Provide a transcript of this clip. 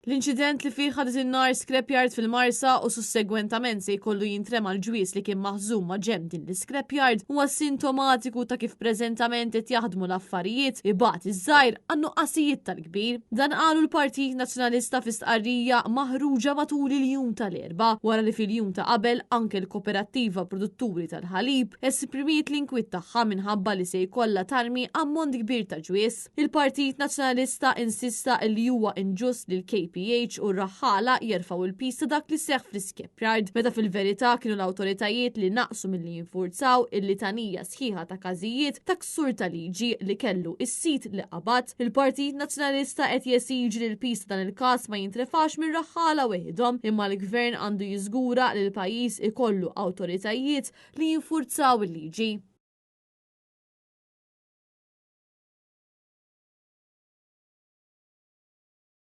L-inċident li fih ħadet in-nar scrapyard fil-Marsa u sussegwentament se jkollu jintrema l-ġwies li kien maħżun ma' ġenb din l-iscrapyard huwa sintomatiku ta' kif preżentament qed jaħdmu l-affarijiet ibati ż-żgħir għan-nuqqasijiet tal-kbir. Dan qalu l-Partit Nazzjonalista fi stqarrija maħruġa matul il-jum tal-Erbgħa wara li fil-jum ta' qabel anke l-Koperattiva Produtturi tal-Ħalib esprimiet l-inkwiet tagħha minħabba li se jkollha tarmi ammont kbir ta' ġwies. Il-Partit Nazzjonalista insista li huwa inġust li l-KPH u r-raħħala jerfgħu l-piż ta' dak li seħħ fl-iscrapyard meta fil-verità kienu l-awtoritajiet li naqsu milli jinfurzaw il-litanija sħiħa ta' każijiet ta' ksur ta' liġi li kellu s-sit li qabad. Il-Partit Nazzjonalista qed jesiġi li l-piż ta' dan il-każ ma jintrefax mir-raħħala weħidhom imma l-Gvern għandu jiżgura li l-pajjiż ikollu awtoritajiet li jinfurzaw il-liġi.